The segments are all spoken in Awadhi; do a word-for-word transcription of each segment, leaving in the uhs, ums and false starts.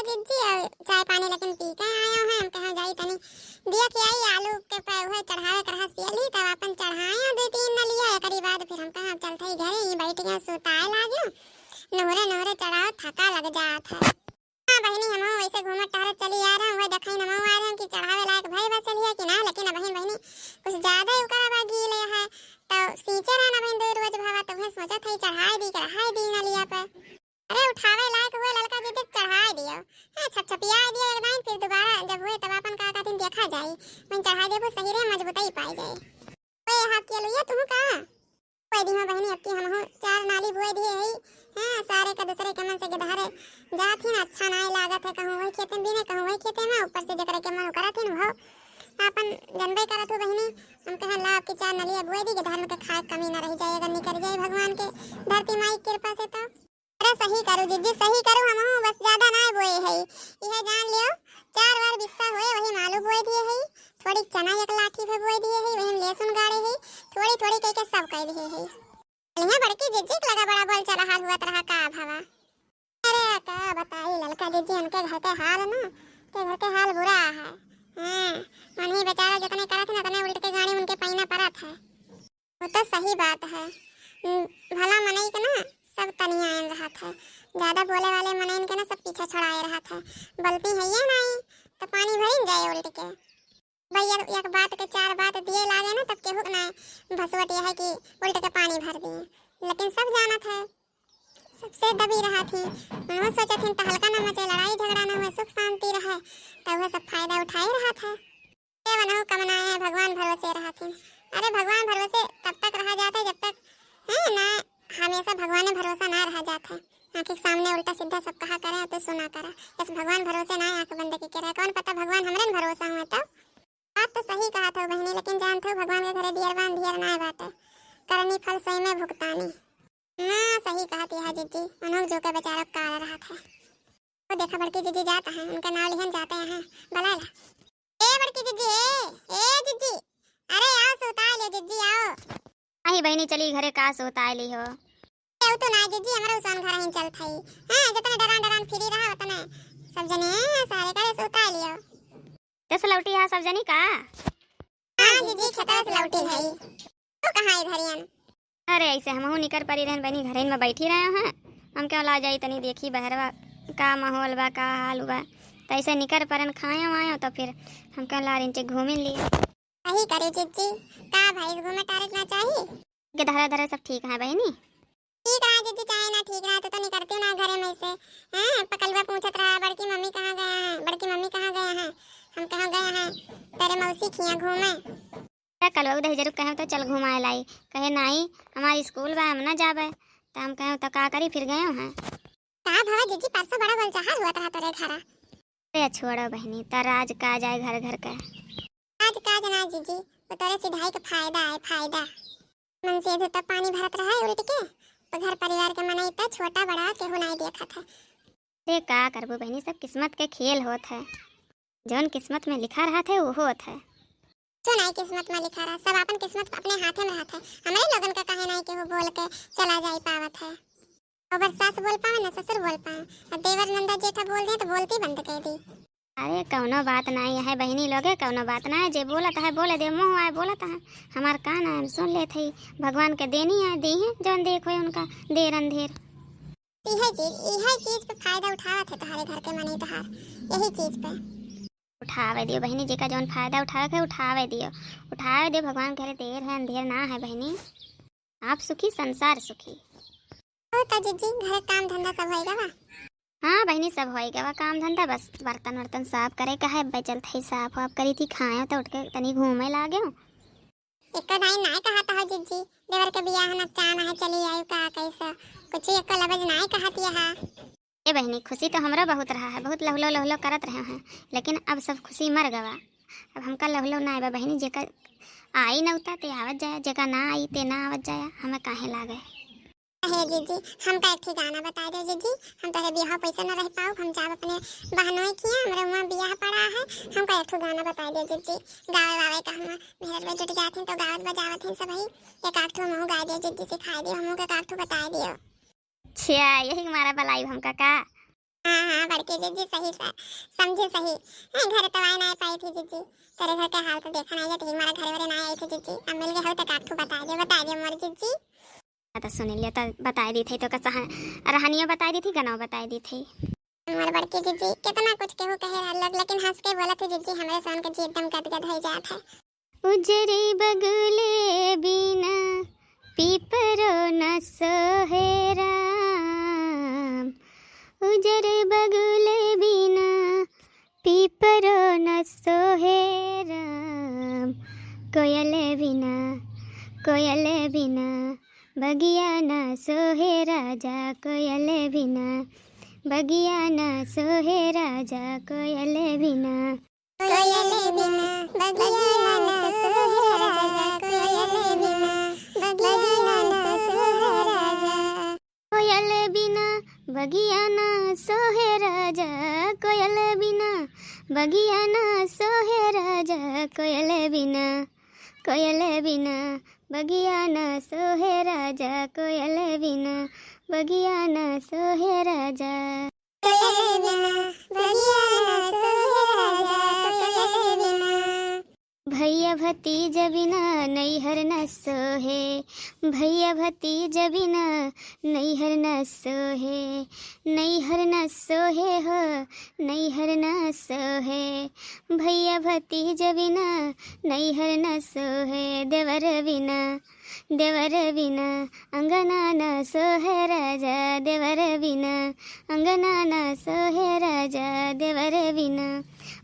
जिज्जी, अउ चाय पानी लेकिन पी के आयो है। हम कहा जाई तनी दिया के आई, आलू के पे उहे चढ़ावे के रहा सियली, तब आपन चढ़ाए दो तीन नलिया, एकरी बाद फिर हम कहा चलत ही घरे, ही बैठ गए सुताए लाग्यो, नोहरे नोहरे चढ़ाओ, थका लग जात है। हाँ बहिनी, हम वैसे घूमत टहरत चली आ रहे हैं, वह देखई नमो आ रहे हैं कि चढ़ावे लायक भई बा चलिया कि ना, लेकिन अबहिन बहिनी कुछ ज्यादा ही ओकरा बा गीले है, तो सींचे रहे ना बहिन दो रोज भावा, तो उहे सोचत है चढ़ाए दी के रहाए दी नलिया पे। अरे उठावे लायक हुए ललका जिज्जी, चढ़ाए दियो। हाँ, छपछपियाए दियो एक दाइन, फिर दोबारा जब हुए तब आपन का कहतीन देखा जाई। वहीं चढ़ाए देबो सही रे, मजबूताई पाई जाए। ओए, हाथ किया लुइया तुहू का? कोई दिहो बहिनी, अब की हमहू चार नाली बोए दिए हई। हाँ, सारे का दूसरे के मन से गिधारे जात ही ना, अच्छा नाई लागत है, कहूँ वही खेते में बीने, कहूँ वही खेते में, ऊपर से जेकरे के मन करत ही ना, वो आपन जनबे करत हो बहिनी। हम कहे ला अब की चार नलिया बोए दी, गिधार में के खाए कमी ना रह जाए, अगर निकल जाए भगवान के धरती माई की कृपा से तो। अरे सही करू जिज्जी, सही करू, हमहू बस ज्यादा ना बोए है, यह जान लियो चार बार बिस्सा हुए वही मालू बोए दिए है, थोड़ी चना एक लाठी पे बोए दिए है, वही लहसुन गाड़े है, थोड़ी थोड़ी कह के सब कह दिए है। बढ़िया बड़की जिज्जी के लगा बड़ा बोल चला हाल हुआ तरह का भावा। अरे का बताई ललका जिज्जी, उनके घर के हाल ना, के घर के हाल बुरा है। हाँ, उन्हीं बेचारा जितने करत है ना, उतने उल्ट के गाड़ी उनके पैना परत है। वो तो सही बात है। हम्म, भला मनई के ना सब तनियान रहत है, ज्यादा बोले वाले मनइन के ना सब पीछे छोड़ाए रहत है। बोलती है ये नाई तो पानी भरिन जाए उल्ट के। भैया एक बात के चार बात दिए लागे ना, तब केहू के ना भसवट यह है कि उल्ट के पानी भर दिए, लेकिन सब जानत है, सबसे दबी रहत ही। उन्हों सोचत हिन तहलका न मचे, लड़ाई झगड़ा न हुए, सुख शांति रहे, तो वह सब फायदा उठाए रहत है। ए वनहु कमना है, भगवान भरोसे रहत हिन। अरे भगवान भरोसे तब तक रहा जात है जब तक, है ना, हमेशा भगवान भरोसा ना रहा जात है। आँखी के सामने उल्टा सीधा सब कहा करे, तो सुना करा। इस भगवान भरोसे ना आँख बंद के रहे, कौन पता भगवान हमरे न भरोसा हुए तब। बात तो सही कहत हो बहिनी, लेकिन जानत हो भगवान के घरे दियर बान ढेर ना बाटे, करनी फल सोई में भुगतानी। ना सही कहत यह जिज्जी, उन्हों जो के बेचारा काल रहत है। वो देखा बड़की जिज्जी जात है, उनका नाव लिहन जाते हैं, बुलाए ला। ए बड़की जिज्जी, ए, ए जिज्जी, अरे आओ सुताए ले जिज्जी आओ। नहीं बहिनी चली घरे का सुताए ली हो। ए उ तो ना जिज्जी, हमारा उसान घर ही चलत है। हाँ, जितने डरान डरान फिरी रहा उतने सब जने सारे करे सुताए लियो। दस लौटी है सब जनी का? हाँ जिज्जी, खेतवा से लौटी है। तू कहाँ इधरियन? अरे ऐसे हमहू निकर परी रहन बहिनी, घरइन में बैठी रहे हैं। हम क्यों ला जाई तनी देखी बहरवा का माहौल बा, का हाल बा। तो ऐसे निकर परन खायो आयो तो फिर हम क्यों ला रिंचे घूमिन लिए। सही करे जिज्जी, का भाई घूमे टारे ना चाही? के धरा धरा सब ठीक है बहिनी? ठीक रहा जिज्जी, चाहे ना ठीक रहा तो, तो निकरती ना घरे में से। हाँ, पकलवा पूछत रहा बड़की मम्मी कहाँ गया है, बड़की मम्मी कहाँ गया है? हम कहाँ गया है तेरे मौसी खिया घूमे। का कलवा उदही जरूर कहे तो चल घुमाए लाई, कहे नाई हमार स्कूल बा, हम ना जाबे। तो हम कहे तो का करी, फिर गए हैं। का भवा जिज्जी, परसों बड़ा बोलचाल हुआ रहा तोरे घरा। अरे छोड़ो बहिनी, त राज काज आए घर घर के। राज काज ना जिज्जी, वो तोरे सिधाई के फायदा है, फायदा। मन से तो पानी भरत रहा है उल्ट के, तो घर परिवार के मनई तो छोटा बड़ा केहू नाई देखत है। अरे का करबो बहिनी, सब किस्मत के खेल होत है। जौन किस्मत में लिखा रहत है, वो होत है। जो नाई किस्मत में लिखा रहा, सब आपन किस्मत अपने हाथे में रहत है। हमरे लोगन का काहे नाई केहू बोल के चला जाई पावत है। अगर सास बोल पावे ना ससुर बोल पावे, और देवर नंदा जेठा बोल दे तो बोलती बंद कर दी। अरे कौनो बात नाई है बहिनी लोगे, कौनो बात ना है, जे बोलत है बोले दे, मुँह आए बोलत है, हमार कान आए हम सुन लेत है। भगवान के देनी आए दी है, जौन देख होए उनका देर अंधेर। इहे चीज, इहे चीज पे फायदा उठावत है तुम्हारे घर के मनई तोहार, यही चीज पे। उठावे दियो बहिनी, जेका जौन फायदा उठावे के उठावे दियो, उठावे दियो। भगवान के घरे देर है अंधेर ना है बहिनी। आप सुखी संसार सुखी। ओ त जिज्जी, घरे काम धंधा सब होई गवा? हाँ बहिनी, सब होई गवा काम धंधा, बस बर्तन वर्तन साफ करे का है, बचल थई साफ वाफ करी थी, खाए तो उठ के तनी घूमे लागे। एक दाई नाय कहत हो जिज्जी, देवर के बियाह न चान है, चली आयु का कैसा, कुछ एक लबज नाय कहत यहा। ए बहिनी, खुशी तो हमरा बहुत रहा है, बहुत लहुलो लहुलो करत रहे हैं, लेकिन अब सब खुशी मर गवा। अब हमका लहुलो ना आवा बहिनी, जेका आई नौता ते आवत जाया, जेका ना आई ते ना आवत जाया, हमें काहे लागे। अहे जिज्जी, हमका एक ठे गाना बताई दे जिज्जी, हम तोहरे बियाह पैसा ना रह पाऊ, हम जाब अपने बहनोई किया, हमरे वहाँ बियाह पड़ा है, हमका एक ठे गाना बताई दे जिज्जी, गावे वावे का हम मेहरत में जुट जात हैं तो गावत बजावत हैं सब ही, एक आध ठो हमहू गाय दे जिज्जी, सिखाई दियो, हमहू के एक आध ठो बताई दियो। अच्छा, यही मारा बलाई हमका का? हाँ, हाँ, बड़की जिज्जी सही से, समझे सही। हैं, घरे तो आए ना पाई थी जिज्जी। तेरे घर के हाल तो देखा नहीं जाती, हमारा घरे वरे ना आई थी जिज्जी। अब मिल गए हो तो काट को बता दे, बता दे मोर जिज्जी। तो सुन लिया, तो बताई दी थी, तो कसा है, रहनियो बताई दी थी, गनौ बताई दी थी। मोर बड़की जिज्जी, कितना कुछ केहू कहे रहलक, लेकिन हंस के बोलत है जिज्जी, हमरे सन के जी एकदम गदगद हो जात है। उजरे बगुले बिना पीपरो न सोहे राम, उजरे बगुले बिना पीपरो न सोहे राम, कोयल बिना, कोयल बिना बगिया न सोहे राजा, कोयल बिना बगिया न सोहे राजा, कोयल बिना। कोयल बिना बगिया न सोहे राजा, कोयल बिना बगिया न सोहे राजा। कोयल बिना बगिया न सोहे राजा, कोयल बिना बगिया न सोहे राजा, कोयल बिना, कोयल बिना बगिया न सोहे राजा, कोयल बिना बगिया न सोहे राजा। कोयल बिना बगिया न सोहे राजा, कोयल बिना। भैया भतीज बिना नैहर न सोहे, भैया भतीज बिना नैहर न सोहे, नैहर न सोहे हो, नैहर न सोहे। भैया भतीज बिना नैहर न सोहे, देवर बिना, देवर बिना अंगना न सोहे राजा, देवर बिना अंगना न सोहे राजा, देवर बिना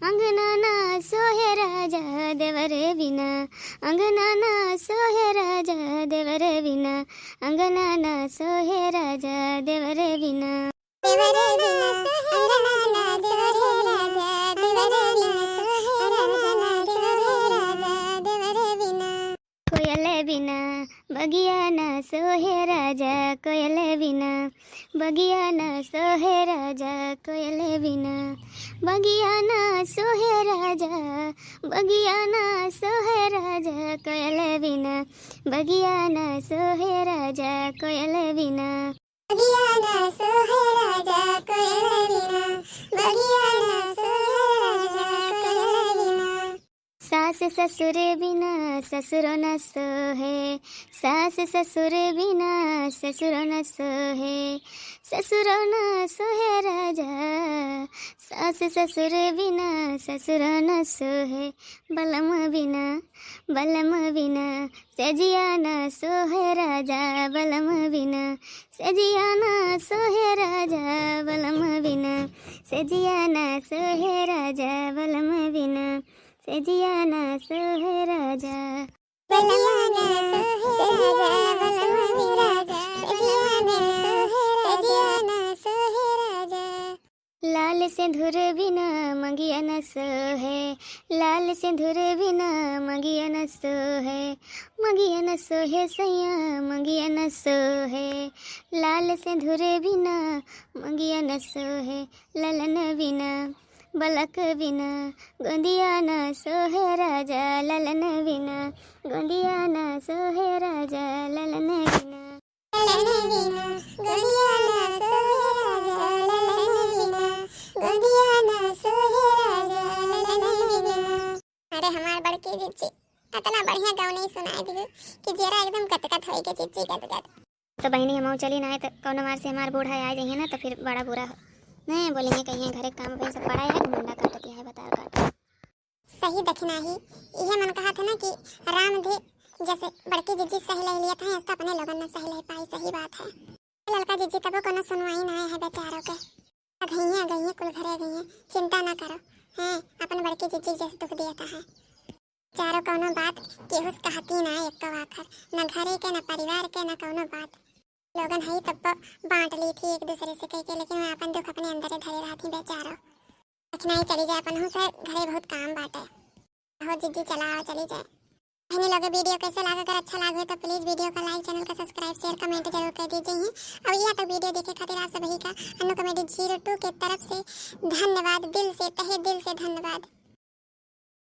अंगना न सोहे राजा, देवर बिना अंगना न सोहे राजा, देवर बिना अंगना न सोहे राजा, देवर बिना। देवर बिना अंगना न सोहे राजा, देवर बिना अंगना न सोहे राजा, देवर बिना। कोयल बिना बगिया न सोहे राजा, कोयल बिना बगिया न सोहे राजा, कोयल बिना बगिया न सोहे राजा, बगिया न सोहे राजा, कोयल बिना बगिया न सोहे राजा, कोयल बिना। बगिया न सोहे राजा, कोयल बिना बगिया न सोहे राजा, कोयल बिना। सास ससुर बिना ससुरो न सोहे, सास ससुर बिना ससुरो न सोहे, ससुरो न सोहे राजा, सास ससुर बिना ससुरो न सोहे। बलम बिना, बलम बिना सजिया न सोहे राजा, बलम बिना सजिया न सोहे राजा, बलम बिना सजिया न सोहे राजा, बलम बिना सजिया न सोहे राजा। बलम बिना सजिया न सोहे राजा, बलम बिना सजिया न सोहे राजा। लाल सिंदूर बिना मंगिया न सोहे, लाल सिंदूर बिना मंगिया न सोहे, मंगिया न सोहे सैया, मंगिया न सोहे। लाल सिंदूर बिना मंगिया न सोहे, ललन बिना, बलक बिना गोदिया न सोहे राजा, ललन बिना गोदिया न सोहे राजा, ललन बिना। ललन बिना गोदिया न सोहे राजा, ललन बिना गोदिया न सोहे राजा, ललन बिना। अरे हमार बड़की जिज्जी, अतना बढ़िया गवनई सुनाई दिहू कि जियरा एकदम गदगद होई गे जिज्जी, गदगद। तो बहिनी, हमहू चली ना, तो कौनो मार से हमार बूढ़ा आ जाइए ना, तो फिर बड़ा बुरा हो। नहीं बोलेंगे, कहीं घरे काम पे सब पड़ा है, घमंडा काटत है, बताओ काट। सही दखिनाही, इहे मन कहत है ना कि राम धे जैसे बड़की जिज्जी सह ले लिया था, ऐसा अपने लोगन न सह ले पाई। सही बात है ललका जिज्जी, तबो कोनो सुनवाई ना है बेचारों के। अघइये, अघइये, कुल घरे अघइये, चिंता ना करो। हैं, अपन बड़की जिज्जी जैसे दुख दिया था है। चारों कौनो बात केहू से कहती ना एको आखर, न घरे के, न परिवार के, न कौनो बात। लोगन हई तब बांट ली थी एक दूसरे से कह के, लेकिन वह अपन दुख अपने अंदर धरे रहती बेचारो। कठिनाई चली जाए, अपन से घरे बहुत काम बाटे। हो जिज्जी, चला आओ, चली जाए। बहनी लोग, video कैसे लागे? अगर अच्छा लागे तो please video का like, channel का subscribe, share, comment जरूर कर दीजिए। और यह तो video देखे खातिर आप सभी का अन्नू comedy zero two के तरफ से धन्यवाद, दिल से, तहे दिल से धन्यवाद।